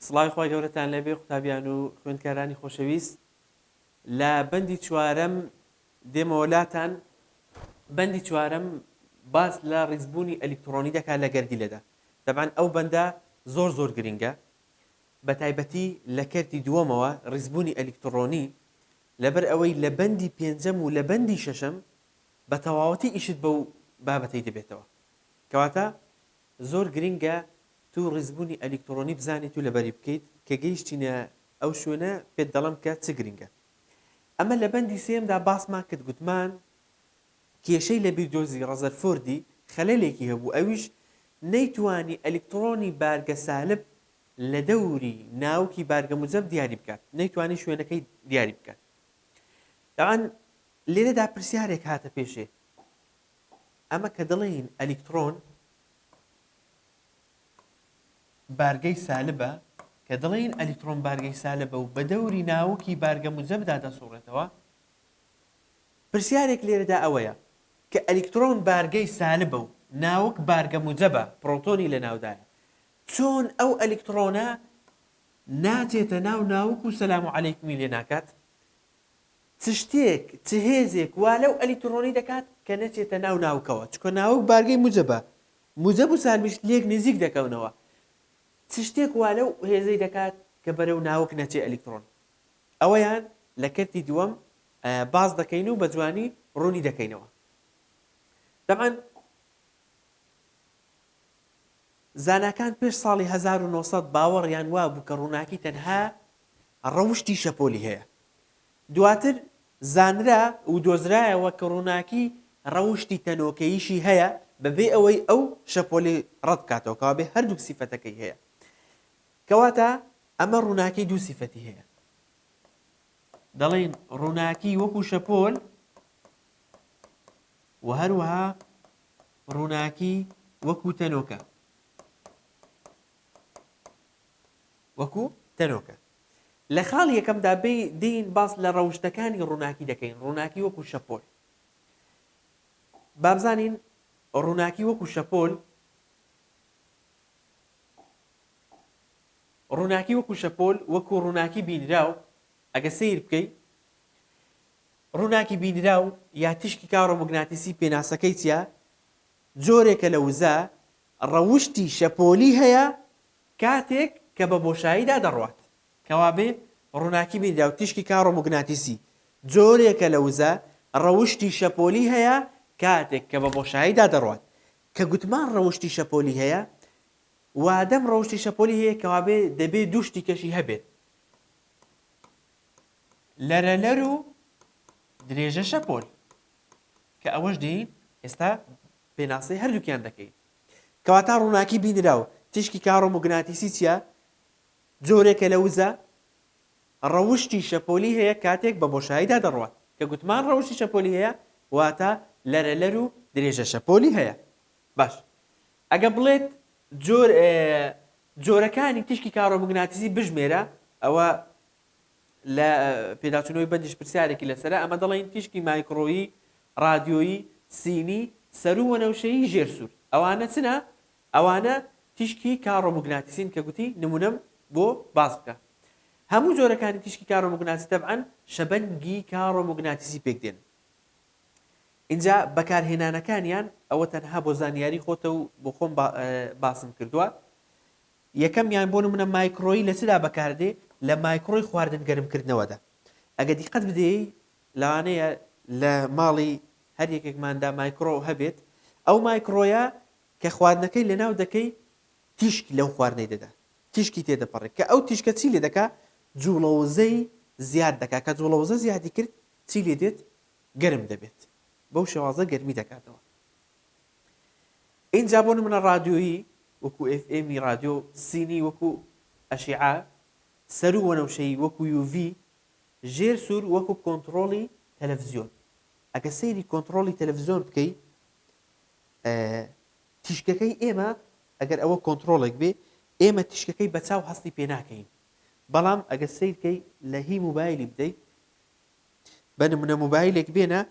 سڵاوی خوای گەورەتان لێبێ قوتابیان و خوێندکارانی خۆشەویست لە بەندی چوارەم دێمەوە لاتان بەندی چوارەم باس لە ڕیزبوونی ئەلیکترۆنی دەکات لە گەردیلەدا دەبان ئەو بەندە زۆر زۆر گرنگە بە تایبەتی لە کەرتی دووەمەوە ڕیزبوونی ئەلیکترۆنی لەبەر ئەوەی لە بەندی پێنجەم و لە بەندی شەشەم بە تەواوەتی ئیشت بەو بابەتەی دەبێتەوە کەواتە زۆر گرنگە تو ڕیزبوونی ئەلیکتڕۆنی بزانیت و لەبەری بکەیت، کە گەیشتینە ئەو شوێنە پێت دەڵێم کە چ گرنگە. ئەمە لە بەندی سێیەمدا باسمان کرد گوتمان کێشەی لە بیردۆزی ڕەزەرفۆردی خەلەلێکی هەبوو ئەویش نەیتوانی ئەلیکتڕۆنی بارگە سالب لە دەوری ناوکی بارگە موجەب دیاری بکات، نەیتوانی شوێنەکەی دیاری بکات. تەبعەن لێرەدا پرسیارێک هاتە پێشێ ئەمە کە دەڵێین ئەلیکتڕۆن بارگەی سالبە، کە دەڵێین ئەلیکترۆن بارگەی سالبە و بە دەوری ناوکی بارگە موجەبدا دەسوڕێتەوە، پرسیارێک لێرەدا ئەوەیە کە ئەلیکترۆن بارگەی سالبە و ناوک بارگە موجەبە، پڕۆتۆنی لە ناودایە، چۆن ئەو ئەلیکترۆنە ناچێتە ناو ناوک و سەلام و عەلەیکومی لێ ناکات؟ چ شتێک، چ هێزێک وا لەو ئەلیکترۆنەی دەکات کە نەچێتە ناو ناوکەوە؟ چونکە ناوک بارگەی موجەبە، موجەب و سالبیش لێک نزیک دەکەونەوە. چ شتێک وا لەو هێزەی دەکات کە بەرەو ناوک نەچێ ئەلیکترۆن؟ ئەوەیان لە کەرتی دووەم باس دەکەین و بە جوانی ڕوونی دەکەینەوە. تەبعەن زاناکان پێش ساڵی 1900 باوەڕیان وابوو کە ڕووناکی تەنها ڕەوشتی شەپۆلی هەیە. دواتر زانرا و دۆزرایەوە کە ڕووناکی ڕەوشتی تەنۆکەییشی هەیە بەبێ ئەوەی ئەو شەپۆلی ڕەت بکاتەوە، کەوابێ هەردووک سیفەتەکەی هەیە. کەواتە ئەمە ڕووناکی دوو سیفەتی هەیە. دەڵێین ڕووناکی وەکو شەپۆل و هەروەها ڕووناکی وەکو تەنۆکە. وەکو تەنۆکە. لە خاڵی یەکەمدا بێ دێین باس لە ڕەوشتەکانی ڕووناکی دەکەین، ڕووناکی وەکو شەپۆل. با بزانین ڕووناکی وەکو شەپۆل ڕووناکی وەکو شەپۆل وەکو ڕووناکی بینراو ئەگە سەیر بکەی ڕووناکی بینراو یا تیشکی کارۆموگناتیسی پێناسەکەی چیە؟ جۆرێکە لە وزە ڕەوشتی شەپۆلی هەیە کاتێک کە بە بۆشاییدا دەڕوات. کەوابێ ڕووناکی بینراو، تیشکی کارۆموگناتیسی، جۆرێکە لە وزە، ڕەوشتی شەپۆلی هەیە کاتێک کە بە بۆشاییدا دەڕوات. کە گوتمان ڕەوشتی شەپۆلی هەیە، وادەم ڕەوشتی شەپۆلی هەیە کەوابێ دەبێ دوو شتی کەشی هەبێت، لەرەلەر و درێژە شەپۆل، کە ئەوەش دێین ئێستا پێناسەی هەردووکیان دەکەین. کەواتە ڕووناکی بینراو، تیشکی کارۆموگناتیسی چییە؟ جۆرێکە لە وزە، ڕەوشتی شەپۆلی هەیە کاتێک بە بۆشاییدا دەڕوات. کە گوتمان ڕەوشتی شەپۆلی هەیە، واتە لەرەلەر و درێژە شەپۆلی هەیە. باش ئەگە بڵێت جۆر جۆرەکانی تیشکی کارۆموگناتیسی بژمێرە، ئەوە لە پێداچوونەوەی بەندیش پرسیارێکی لەسەرە، ئەمە دەڵێین تیشکی مایکرۆیی، ڕادیۆیی، سینی، سەروو وەنەوشەیی، ژێر سوور. ئەوانە چنە؟ ئەوانە تیشکی کاڕۆموگناتیسین کە گوتی نموونەم بۆ باس بکە. هەموو جۆرەکانی تیشکی کارۆموگناتیسی تەبعەن شەبەنگی کاڕۆموگناتیسی پێک دێنن. ئینجا بەکارهێنانەکانیان ئەوە تەنها بۆ زانیاری خۆتە و بۆ خۆم باسم کردووە. یەکەمیان بۆ نمونە مایکرۆیی لە چدا بەکاردێ؟ لە مایکرۆی خواردن گەرمکردنەوەدا. ئەگە دیقەت بدەی لەوانەیە لە ماڵی هەر یەکێکماندا مایکرۆ هەبێت، ئەو مایکرۆیە کە خواردنەکەی لەناو دەکەی تیشک لەو خواردنەی دەدا، تیشکی تێدەپەڕێ، کە ئەو تیشکە چی لێ دەکا؟ جوڵە وزەی زیاد دەکا، کە جوڵە وزە زیادی کرد چی لێ دێت؟ گەرم دەبێت، بەو شێوازە گەرمی دەکاتەوە. ئینجا بۆ نمونە ڕادیۆیی وەکو FM ی ڕادیۆ، سینی وەکو ئەشیعە، سەروو وەنەوشەیی وەکو UV، ژێر سوور وەکو کۆنتڕۆڵی تەلەفزیۆن. ئەگەر سەیری کۆنتڕۆڵی تەلەفزیۆن بکەی تیشکەکەی ئێمە ئەگەر ئەوە کۆنتڕۆڵێک بێ ئێمە تیشکەکەی بە چاو هەستی پێ ناکەین، بەڵام ئەگەر سەیرکەی لە هی موبایلی بدەی بە نمونە موبایلێک بێنە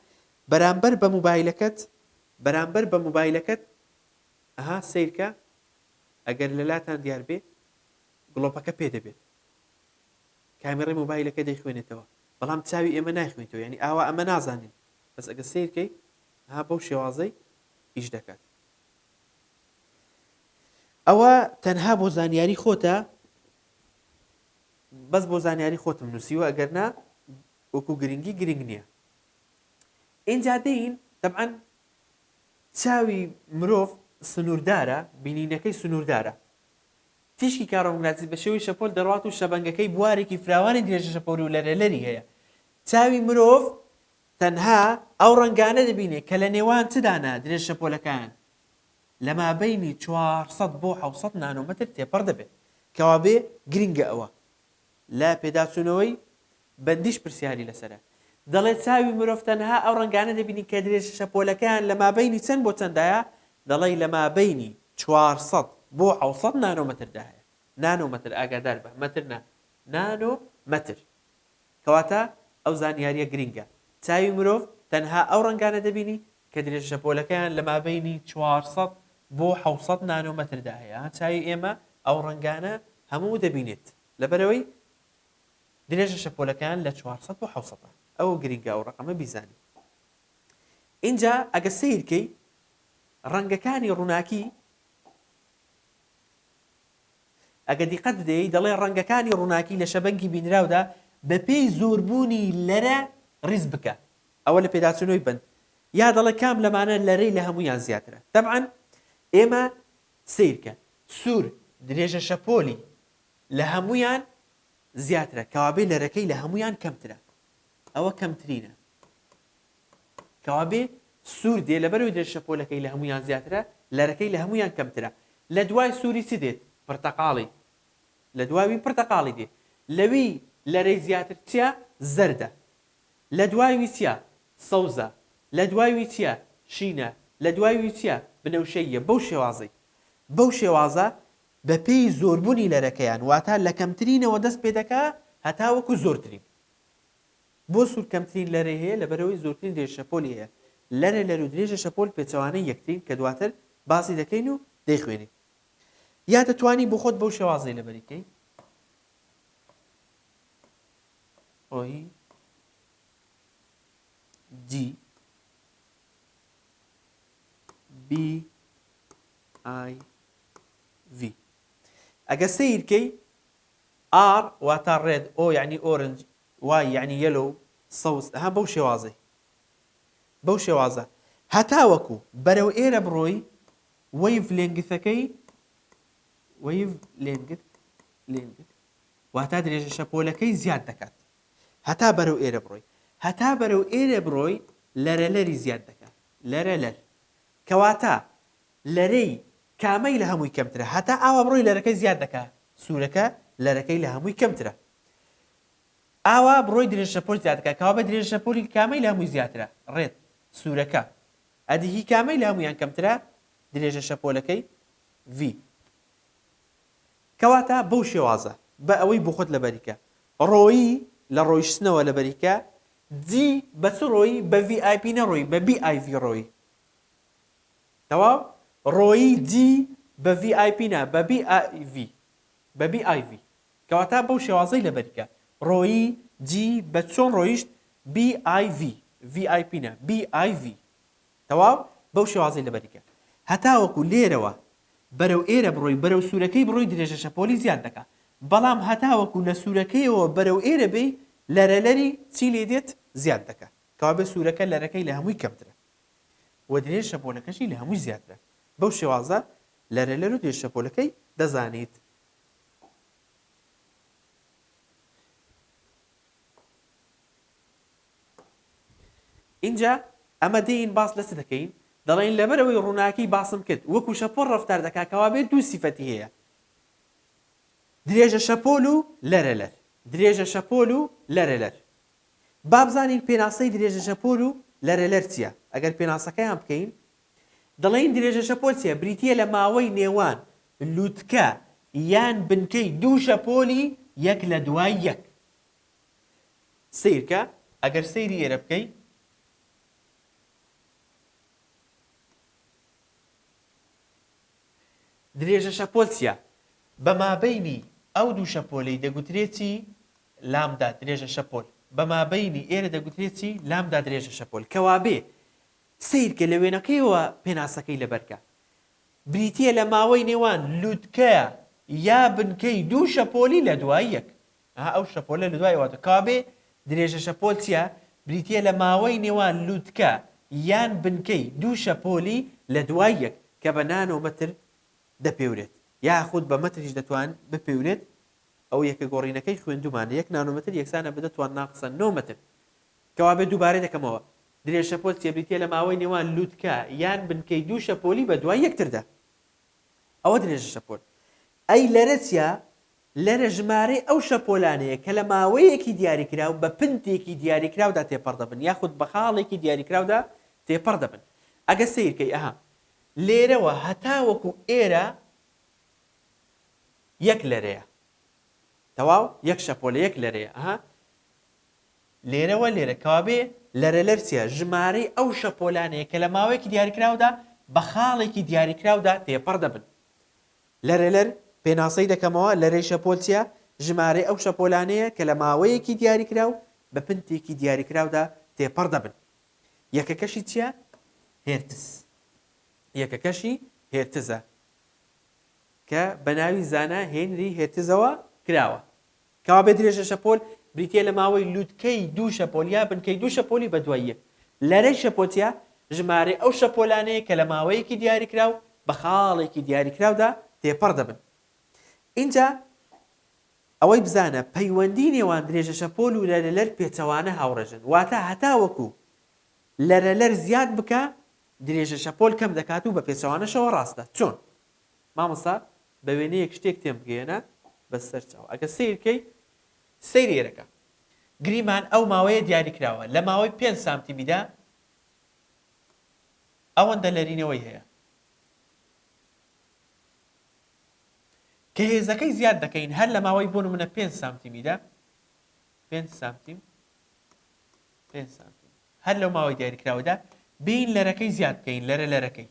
بەرامبەر بە موبایلەکەت بەرامبەر بە موبایلەکەت ئەها سەیرکە ئەگەر لەلاتان دیار بێ. گڵۆپەکە پێ دەبێت. کامێڕەی مۆبایلەکە دەیخوێنێتەوە بەڵام چاوی ئێمە نایخوێنێتەوە یانی ئاوا ئەمە نازانین بەس ئەگەر سەیر کەی ها بەو شێوازەی ئیش دەکات. ئەوە تەنها بۆ زانیاری خۆتە بەس بۆ زانیاری خۆتم نووسیوە ئەگەر نا وەکو گرنگی گرنگ نییە ئینجا دێین تەبعەن چاوی مرۆڤ سنووردارە بینینەکەی سنووردارە تیشکی کارۆموگناتیسی بە شێوەی شەپۆل دەڕوات و شەبەنگەکەی بوارێکی فراوانی درێژە شەپۆل و لەرەلەری هەیە چاوی مرۆڤ تەنها ئەو ڕەنگانە دەبینێ کە لە نێوان چ دانە درێژە شەپۆلەکان لە مابەینی 400 بۆ 700 نانۆمەتر تێپەڕ دەبێت کەوابێ گرنگە ئەوە لە پێداچوونەوەی بەندیش پرسیاری لەسەرە. دەڵێ چاوی مرۆڤ تەنها ئەو ڕەنگانە دەبینی کە درێژە شەپۆلەکەیان لە مابەینی چەند بۆ چەندایە؟ دەڵێی لە مابەینی 400 بۆ 700 نانۆمەتردا هەیە. نانۆمەتر ئاگادار بە، مەتر نا، نانۆمەتر. کەواتە ئەو زانیارییە گرنگە. چاوی مرۆڤ تەنها ئەو ڕەنگانە دەبینی کە درێژە شەپۆلەکەیان لە مابەینی 400 بۆ 700 نانۆمەتردا هەیە. چاوی ئێمە ئەو ڕەنگانە هەموو دەبینێت. لەبەرئەوەی درێژە شەپۆلەکەیان لە 400 بۆ 700 ە. ئەوە گرنگە ئەو ڕەقەمە بیزانی. ئینجا ئەگە سەیر کەی ڕەنگەکانی ڕووناکی ئەگە دیقەت بدەی دەڵێ ڕەنگەکانی ڕووناکی لە شەبەنگی بینراودا بەپێی زۆربوونی لەرە ڕیز بکە. ئەوە لە پێداچوونەوەی بەند. یا دەڵێ کام لەمانە لەرەی لە هەموویان زیاترە. تەبعەن ئێمە سەیرکە سوور درێژە شەپۆلی لە هەموویان زیاترە کەوابێ لەرەکەی لە هەموویان کەمترە ئەوە کەمترینە کەوابێ سوور دێ لەبەرەوەی درێژە شەپۆلەکەی لە هەموویان زیاترە لەرەکەی لە هەموویان کەمترە لە دوای سووری چ دێت پرتەقاڵی لە دواوی پرتەقاڵی دێ لەوی لەرەی زیاتر چیە زەردە لە دواوی چیە سەوزە لە دواوی چیە شینە لە دواوی چیە بنەوشەییە بەو شێوازەی بەو شێوازە بەپێی زۆربونی لەرەکەیان واتە لە کەمترینەوە دەست پێدەکا هەتاوەکو زۆرترین. بۆ سور کەمترین لەرەی هەیە لەبەرئەوەی زۆرترین درێژە شەپۆلی هەیە. لەرە لەر و درێژە شەپۆل پێچەوانەی یەکترین کە دواتر باسی دەکەین و دەیخوێنین. یا دەتوانی بۆ خۆت بەو شێوازەی لەبەری کەی. ڕۆیی جی بی ئای ڤی ئەگە سەیر کەی R واتە red O یعنی orange Y یعنی yellow سەوز ها بەو شێوازەی بەو شێوازە هەتاوەکو بەرەو ئێرە بڕۆی wavelength ەکەی wavelength length واتە درێژە شەپۆلەکەی زیاد دەکات هەتا بەرەو ئێرە بڕۆی هەتا بەرەو ئێرە بڕۆی لەرەلەری زیاد دەکات لەرەلەر کەواتە لەرەی کامەی لە هەمووی کەمترە؟ هەتا ئاوا بڕۆی لەرەکەی زیاد دەکا، سوورەکە لەرەکەی لە هەمووی کەمترە. ئاوا بڕۆی درێژەشەپۆل زیاد دەکا، کەوابێ درێژەشەپۆلی کامەی لە هەمووی زیاترە؟ red، سوورەکە. ئەدی هی کامەی لە هەموویان کەمترە؟ درێژەشەپۆلەکەی V. کەواتە بەو شێوازە بە ئەوەی بۆ خۆت لەبەری کە. ڕۆیی لە ڕۆیشتنەوە لەبەری کە، G بە چ ڕۆیی؟ بە VIP نەڕۆیی، بە BIV ڕۆیی. تەواو ڕۆیی G بە VIP نا بە BIV بە BIV کەواتە بەو شێوازەی لەبەریکە ڕۆیی G بە چۆن ڕۆیشت BIV VIP نا BIV تەواو بەو شێوازەی لەبەریکە هەتاوەکو لێرەوە بەرەو ئێرە بڕۆی بەرەو سوورەکەی بڕۆی درێژە شەپۆلی زیاد دەکا بەڵام هەتاوەکو لە سوورەکەیەوە بەرەو ئێرە بێی لەرەلەری چی لێ دێت زیاد دەکا کەوابێ سوورەکە لەرەکەی لە هەمووی کەمترە و درێژ شەپۆلەکەشی لە هەمووی زیاترە بەو شێوازە لەرەلەر و درێژ شەپۆلەکەی دەزانیت. ئینجا ئەمە دێین باس لە چ دەکەین دەڵێین لەبەرئەوەی ڕووناکی باسم کرد وەکو شەپۆل ڕەفتار دەکا کەوابێت دوو سیفەتی هەیە درێژە شەپۆل و لەرەلەر درێژە شەپۆل و لەرەلەر با بزانین پێناسەی درێژەشەپۆل و لەرەلەر چییە؟ ئەگەر پێناسەکەیان بکەین دەڵێین درێژەشەپۆل چییە؟ بریتییە لە ماوەی نێوان لوتکە یان بنکەی دوو شەپۆلی یەک لە دوای یەک. سەیرکە ئەگەر سەیری ئێرە بکەی درێژەشەپۆل چییە؟ بە مابەینی. ئەو دوو شەپۆلەی دەگوترێ چی؟ لامدا درێژە شەپۆل. بە مابەینی ئێرە دەگوترێ چی؟ لامدا درێژە شەپۆل. کەوابێ سەیرکە لە وێنەکەیەوە پێناسەکەی لەبەرکە. بریتییە لە ماوەی نێوان لوتکە یا بنکەی دوو شەپۆلی لە دوای یەک. ئەها ئەو شەپۆلە لە دوای ئەوە هاتووە. کەوابێ درێژە شەپۆل چییە؟ بریتییە لە ماوەی نێوان لوتکە یان بنکەی دوو شەپۆلی لە دوای یەک کە بە نانۆمەتر دەپێورێت یاخود بە مەتریش دەتوان بپێورێت، ئەو یەکە گۆڕینەکەی خوێندوومانە یەک نانۆمەتر یەکسانە بە دە توان ناقسە نۆ مەتر. کەوابێ دووبارەی دەکەمەوە، درێژ شەپۆل چیە؟ بریتیە لە ماوەی نێوان لوتکە یان بنکەی دوو شەپۆلی بە دوای یەکتردا. ئەوە درێژە شەپۆل. ئەی لەرە چیە؟ لەرە ژمارەی ئەو شەپۆلانەیە کە لە ماوەیەکی دیاریکراو بە پنتێکی دیاریکراودا تێپەڕ دەبن یاخود بە خاڵێکی دیاریکراودا تێپەڕ دەبن. ئەگەر سەیرکەی ئەها لێرەوە هەتاوەکو ئێرە یەک لەرەیە. تەواو یەک شەپۆلە یەک لەرەیە. ئەها لێرەوە لێرە کەوابێ لەرەلەر چیە؟ ژمارەی ئەو شەپۆلانەیە کە لە ماوەیەکی دیاریکراودا بە خاڵێکی دیاریکراودا تێپەڕ دەبن. لەرەلەر پێناسەی دەکەمەوە، لەرەی شەپۆل چیە؟ ژمارەی ئەو شەپۆلانەیە کە لە ماوەیەکی دیاریکراو بە پنتێکی دیاریکراودا تێپەڕ دەبن. یەکەکەشی چیە؟ هێرتز. یەکەکەشی هێرتزە کە بە ناوی زانا هێنری هێرتزەوە کراوە. کەوابێ درێژە شەپۆل بریتییە لە ماوەی لوتکەی دوو شەپۆل یا بنکەی دوو شەپۆلی بەدوای یەک. لەرەی شەپۆل چییە؟ ژمارەی ئەو شەپۆلانەیە کە لە ماوەیەکی دیاریکراو بە خاڵێکی دیاریکراودا تێپەڕ دەبن. ئینجا ئەوەی بزانە پەیوەندی نێوان درێژە شەپۆل و لەرەلەر پێچەوانە هاوڕێژن. واتە هەتاوەکو لەرەلەر زیاد بکا درێژە شەپۆل کەم دەکات و بە پێچەوانەشەوە ڕاستە. چۆن؟ مامۆستا بە وێنەیەک شتێک تێم بگەیەنە بە سەر چاو ئەگەر سەیر کەی سەیری ئێرەکە گریمان ئەو ماوەیە دیاری کراوە لە ماوەی پێنج سانتیمیدا ئەوەندە لەرینەوەی هەیە کە هێزەکەی زیاد دەکەین هەر لە ماوەی بۆ نمونە پێنج سانتیمیدا پێنج سانتیم پێنج سانتیم هەر لەو ماوەی دیاریکراوەدا بێین لەرەکەی زیاد بکەین لەرە لەرەکەی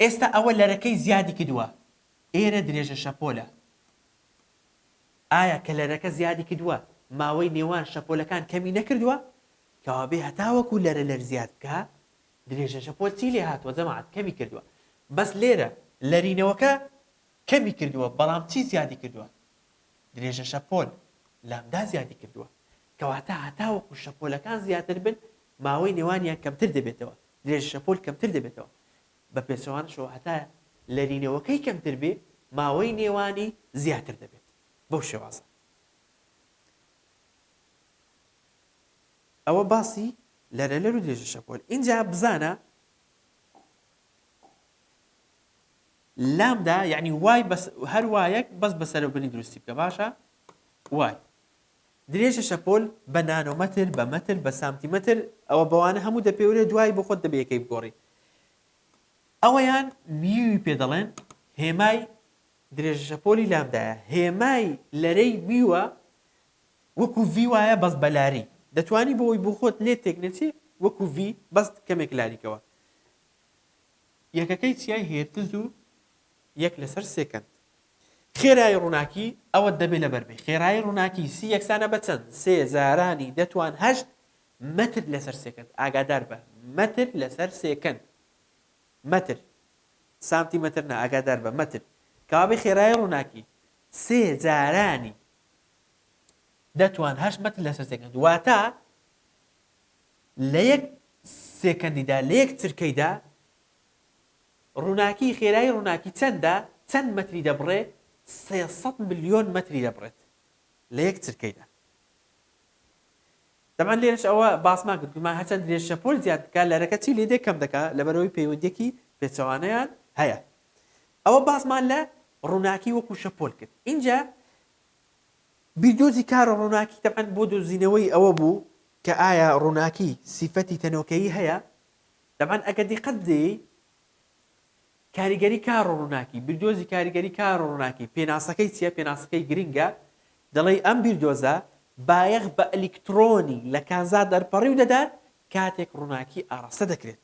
ئێستا ئەوە لەرەکەی زیادی کردووە ئێرە درێژە شەپۆلە ئایا کە لەرەکە زیادی کردووە ماوەی نێوان شەپۆلەکان کەمی نەکردووە کەوابێ هەتاوەکو لەرە لەر زیاد بکە درێژە شەپۆل چی لێ هاتووە جەماعەت کەمی کردووە بەس لێرە لەرینەوەکە کەمی کردووە بەڵام چی زیادی کردووە درێژە شەپۆل لامدا زیادی کردووە کەواتە هەتاوەکو شەپۆلەکان زیاتر بن ماوەی نێوانیان کەمتر دەبێتەوە درێژە شەپۆل کەمتر دەبێتەوە بە پێچەوانەشەوە هەتا لەرینەوەکەی کەمتر بێ ماوەی نێوانی زیاتر دەبێت بەو شێوازە. ئەوە باسی لەرەلەر و درێژە شەپۆل ئینجا بزانە لامدا یعنی وای بەس هەر وایەک بەس بەسەرەوبنی دروستی بکە باشە وای درێژە شەپۆل بە نانۆمەتر، بە مەتر، بە سامتیمەتر، ئەوە بەوانە هەموو دەپێورێ دوای بۆ خۆت دەبێ یەکەی بگۆڕی. ئەوەیان میوی پێ دەڵێن هێمای درێژە شەپۆلی لامدایە. هێمای لەرەی میوە وەکو ڤی وایە بەس بە لاری. دەتوانی بۆ ئەوەی بۆ خۆت لێت تێک نەچێ وەکو ڤی بەس کەمێک لاریکەوە. یەکەکەی چیای هێرتز و یەک لەسەر سێکەند. خێرایی ڕووناکی ئەوەت دەبێ لەبەر بێ. خێرایی ڕووناکی سی یەکسانە بە چەند؟ سێ جارانی دە توان هەشت مەتر لەسەر سێکەند. ئاگادار بە مەتر لەسەر سێکەند. مەتر. سانتی مەتر نا، ئاگادار بە مەتر. کەوابێ خێرایی ڕووناکی سێ جارانی دە توان هەشت مەتر لەسەر سێکەند. واتە لە یەک سێکەندیدا، لە یەک چرکەیدا ڕووناکی خێرایی ڕووناکی چەندە؟ چەند مەتری دەبڕێ؟ 300 ملیۆن مەتری دەبڕێت لە یەک چرکەیدا. تەبعەن لێرەش ئەوە باسمان کرد گوتمان هەرچەند درێژ شەپۆل زیاد بکات لەرەکە چی لێ دێ کەم دەکا لەبەرئەوەی پەیوەندیەکی پێچەوانەیان هەیە. ئەوە باسمان لە ڕووناکی وەکو شەپۆل کرد. ئینجا بیردۆزی کارە ڕووناکی تەبعەن بۆ دۆزینەوەی ئەوە بوو کە ئایا ڕووناکی سیفەتی تەنۆکەیی هەیە تەبعەن ئەگەر دیقەت بدەی کاریگەری کار و ڕووناکی، بیردۆزی کاریگەری کار و ڕووناکی پێناسەکەی چییە؟ پێناسەکەی گرنگە، دەڵێی ئەم بیردۆزە بایەخ بە ئەلیکترۆنی لە کانزا دەرپەڕیو دەدات کاتێک ڕووناکی ئاڕاستە دەکرێت.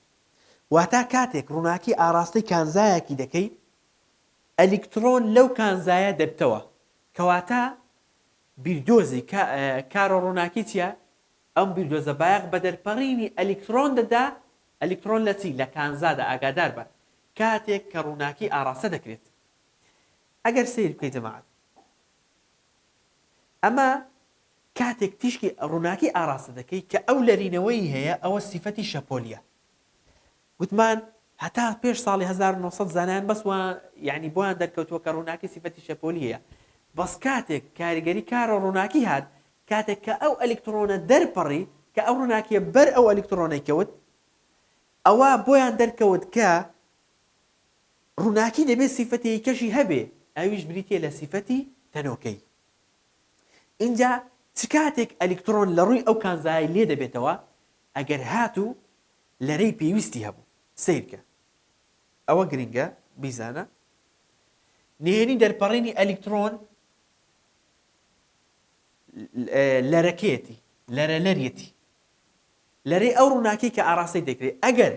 واتا کاتێک ڕووناکی ئاڕاستەی کانزایەکی دەکەی ئەلیکترۆن لەو کانزایە دەبتەوە. کەواتە بیردۆزی کارۆڕووناکی چییە؟ ئەم بیردۆزە بایەخ بە دەرپەڕینی ئەلیکترۆن دەدا، ئەلیکترۆن لە چی؟ لە کانزادا، ئاگاداربە کاتێک کە ڕووناکی ئاڕاستە دەکرێت. ئەگەر سەیر بکەی جەماعەت ئەمە کاتێک تیشکی ڕووناکی ئاڕاستە دەکەی کە ئەو لەرینەوەی هەیە ئەوە سیفەتی شەپۆلیە. گوتمان هەتا پێش ساڵی 1900 زانایان بەس وا یعنی بۆیان دەرکەوتووە کە ڕووناکی سیفەتی شەپۆلی هەیە بەس کاتێک کاریگەری کارۆ ڕووناکی هات کاتێک کە ئەو ئەلیکترۆنە دەرپەڕی کە ئەو ڕووناکیە بەر ئەو ئەلیکترۆنەی کەوت ئەوە بۆیان دەرکەوت کە ڕووناکی دەبێت سیفەتێکی کەشی هەبێ ئەویش بریتیە لە سیفەتی تەنۆکەی ئینجا چ کاتێک ئەلیکترۆن لە ڕووی ئەو کانزایەی لێ دەبێتەوە ئەگەر هاتوو لەرەی پێویستی هەبوو. سەیرکە. ئەوە گرنگە بیزانە. نهێنی دەرپەڕینی ئەلیکترۆن لەرەکەیەتی، لەرەلەریەتی. لەرەی ئەو ڕووناکیەی کە ئاڕاستەی دەکرێت. ئەگەر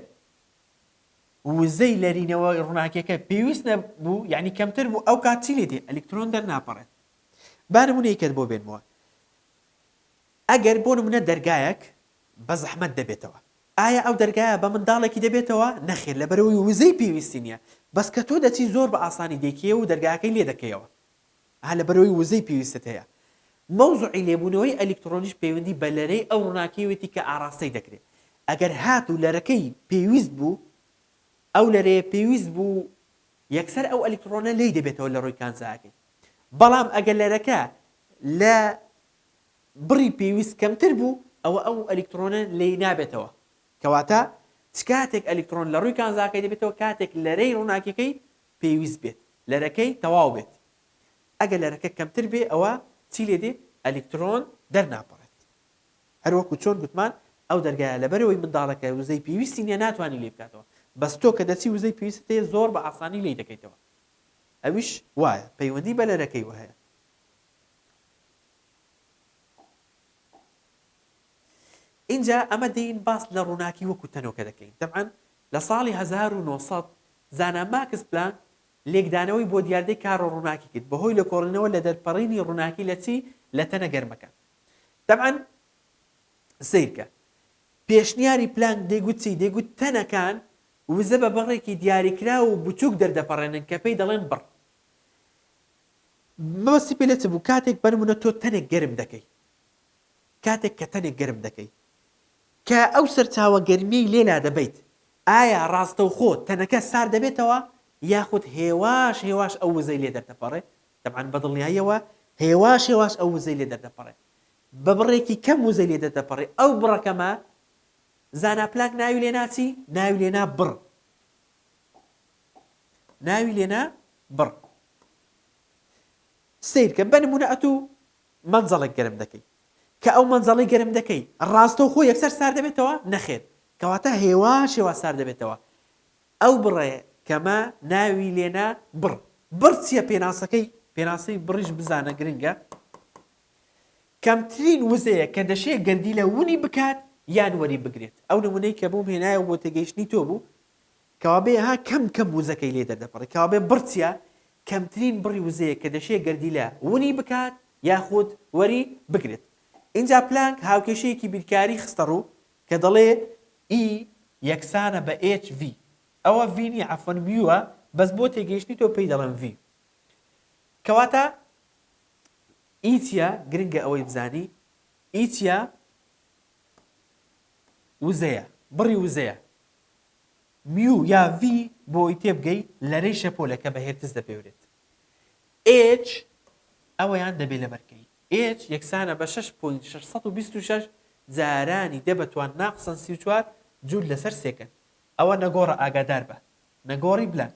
وزەی لەرینەوەی ڕووناکیەکە پێویست نەبوو، یعنی کەمتر بوو، ئەو کات چی لێ دێ؟ ئەلیکترۆن دەرناپەڕێت. با نمونەیەکت بۆ بێنمەوە. ئەگەر بۆ نمونە دەرگایەک بە زەحمەت دەبێتەوە. ئایا ئەو دەرگایە بە منداڵێکی دەبێتەوە؟ نەخێر لەبەرئەوەی وزەی پێویستی نییە. بەس کە تۆ دەچی زۆر بە ئاسانی دەیکەیەوە و دەرگاکەی لێ دەکەیەوە. ئا لەبەرئەوەی وزەی پێویستت هەیە. مەوزوعی لێبوونەوەی ئەلیکتڕۆنیش پەیوەندی بە لەرەی ئەو ڕووناکییەوەتی کە ئاڕاستەی دەکرێ. ئەگەر هاتوو لەرەکەی پێویست بوو، ئەو لەرەیە پێویست بوو یەکسەر ئەو ئەلیکتڕۆنە لێی دەبێتەوە لە ڕووی کانزاکەی. بەڵام ئەگەر لەرەکە لە بڕی پێویست کەمتر بوو ئەوە ئەو ئەلیکترۆنە لێی نابێتەوە. کەواتە چ کاتێک ئەلیکترۆن لە ڕووی کانزاکەی دەبێتەوە؟ کاتێک لەرەی ڕووناکیەکەی پێویست بێت، لەرەکەی تەواو بێت. ئەگەر لەرەکە کەمتر بێ ئەوە چی لێ دێ؟ ئەلیکترۆن دەرناپەڕێت. هەروەکو چۆن گوتمان ئەو دەرگایە لەبەرئەوەی منداڵەکە وزەی پێویستی نیە ناتوانی لێی بکاتەوە، بەس تۆ کە دەچی وزەی پێویستت هەیە زۆر بە ئاسانی لێی دەکەیتەوە. ئەویش وایە پەیوەندی بە لەرەکەیوە هەیە. ئینجا ئەمە دێین باس لە ڕووناکی وەکو تەنۆکە دەکەین تەبعەن لە ساڵی 1900 زانا ماکس پلانک لێکدانەوەی بۆ دیاردەی کارۆ ڕووناکی کرد بەهۆی لێکۆڵینەوە لە دەرپەڕینی ڕووناکی لە چی لە تەنە گەرمەکان تەبعەن سەیرکە پێشنیاری پلانک دەیگوت چی دەیگوت تەنەکان وزە بە بڕێکی دیاریکراو و بچووک دەردەپەڕێنن کە پێی دەڵێن بڕ مەبەستی پێ لە چ بوو؟ کاتێک بە نموونە تۆ تەنێک گەرم دەکەی، کاتێک کە تەنێک گەرم دەکەی، کە ئەو سەرچاوە گەرمیەی لێ لادەبەیت، ئایا ڕاستەوخۆ تەنەکە سارد دەبێتەوە یاخود هێواش هێواش ئەو وزەی لێ دەردەپەڕێ؟ تەبعەن بە دڵنیاییەوە هێواش هێواش ئەو وزەی لێ دەردەپەڕێ. بە بڕێکی کەم وزەی لێ دەردەپەڕێ. ئەو بڕە کەمە زانا پلانک ناوی لێ نا چی؟ ناوی لێ نا بڕ. ناوی لێ نا بڕ. سەیرکە بە نمونە ئەتوو مەنجەڵێک گەرم دەکەی کە ئەو مەنجەڵەی گەرم دەکەی ڕاستەوخۆ یەکسەر سارد دەبێتەوە؟ نەخێر کەواتە هێواش هێواش سارد دەبێتەوە ئەو بڕە کەمە ناوی لێنا بڕ بڕ چییە پێناسەکەی پێناسەی بڕیش بزانە گرنگە کەمترین وزەیە کە دەشێ گەردیلە ونی بکات یان وەری بگرێت ئەو نمونەی کە بۆم هێنایەوە بۆ تێگەیشتنی تۆ بوو کەوابێ ها کەم کەم وزەکەی لێ دەردەپەڕێ کەوابێ بڕ چیە؟ کەمترین بڕی وزەیە کە دەشێ گەردیلە ونی بکات یاخود وەری بگرێت. ئینجا پلانک هاوکێشەیەکی بیرکاری خستە ڕوو کە دەڵێ E یەکسانە بە H V ئەوە V نیە عەفوەن میوە بەس بۆ تێگەیشتنی تۆ پێی دەڵێم V کەواتە E چیە؟ گرنگە ئەوەی بزانی E چیە؟ وزەیە بڕی وزەیە میو یا ڤی بۆ ئەوەی تێبگەی لەرەی شەپۆلە کە بە هێرتز دەپێورێت. ئێچ ئەوەیان دەبێ لەبەرکەی. ئێچ یەکسانە بە شەش point 626 جارانی دە بە توان ناقسەن 34 جوول لەسەر second. ئەوە نەگۆڕە ئاگادار بە. نەگۆڕی بلانک.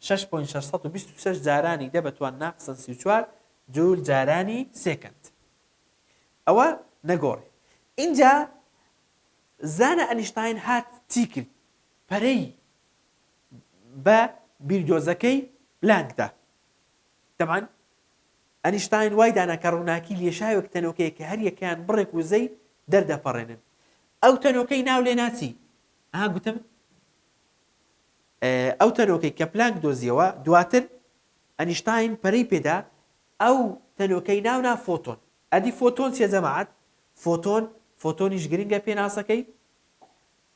شەش point 626 جارانی دە بە توان ناقسەن 34 جوول جارانی second. ئەوە نەگۆڕی. ئینجا زانا ئەنیشتاین هات چی کرد؟ پەرەی بە بیردۆزەکەی پلانک دا. تەبعەن ئەنیشتاین وای دانا کە ڕووناکی لێشاوێک تەنۆکەیە کە هەر یەکەیان بڕێک وزەی دەردەپەڕێنن. ئەو تەنۆکەی ناو لێنا چی؟ ئەها گوتم ئەو تەنۆکەی کە پلانک دۆزیەوە دواتر ئەنیشتاین پەرەی پێدا. ئەو تەنۆکەی ناونا فۆتۆن. ئەدی فۆتۆن چیە جەماعەت؟ فۆتۆن، فۆتۆنیش گرنگە پێناسەکەی،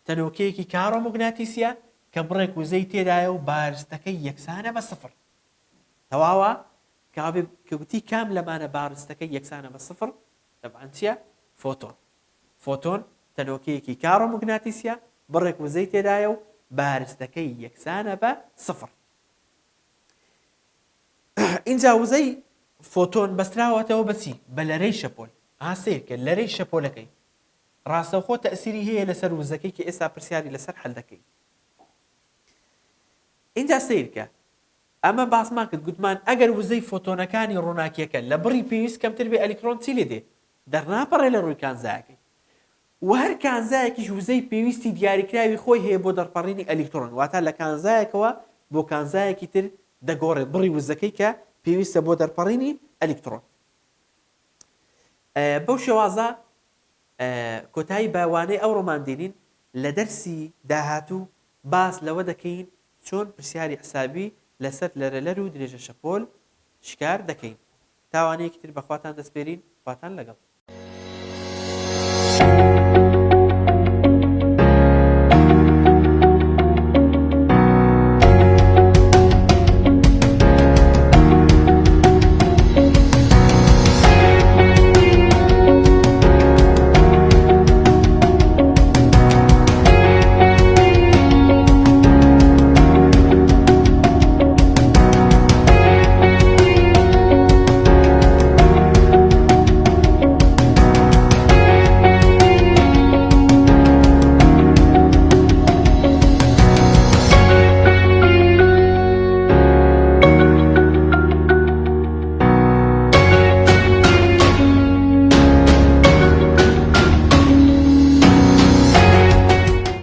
تەنۆکەیەکی کارۆموگناتیسیە کە بڕێک وزەی تێدایە و بارستەکەی یەکسانە بە سفر. تەواوە؟ کەوابێ کە گوتی کام لەمانە بارستەکەی یەکسانە بە سفر، تەبعەن چیە؟ فۆتۆن. فۆتۆن تەنۆکەیەکی کارۆموگناتیسیە، بڕێک وزەی تێدایە و بارستەکەی یەکسانە بە سفر. ئینجا وزەی فۆتۆن بەستراوەتەوە بە چی؟ بە لەرەی شەپۆل. ئا سەیرکە لەرەی شەپۆلەکەی ڕاستەوخۆ تەئسیری هەیە لەسەر وزەکەی کە ئێستا پرسیاری لەسەر حەل دەکەین. ئینجا سەیرکە ئەمە باسمان کرد گوتمان ئەگەر وزەی فۆتۆنەکانی ڕووناکیەکە لە بڕی پێویست کەمتر بێ ئەلیکترۆن چی لێ دێ؟ دەرناپەڕێ لە ڕووی کانزایەکەی. وە هەر کانزایەکیش وزەی پێویستی دیاریکراوی خۆی هەیە بۆ دەرپەڕینی ئەلیکترۆن، واتە لە کانزایەکەوە بۆ کانزایەکی تر دەگۆڕێت بڕی وزەکەی کە پێویستە بۆ دەرپەڕینی ئەلیکترۆن. بەو شێوازە کۆتایی بە وانەی ئەوڕۆمان دێنین، لە دەرسی داهاتوو باس لەوە دەکەین چۆن پرسیاری حسابی لەسەر لەرەلەر و درێژە شەپۆل شکار دەکەین. تا وانەیەکی تر بەخواتان دەسپێرین، خواتان لەگەڵ.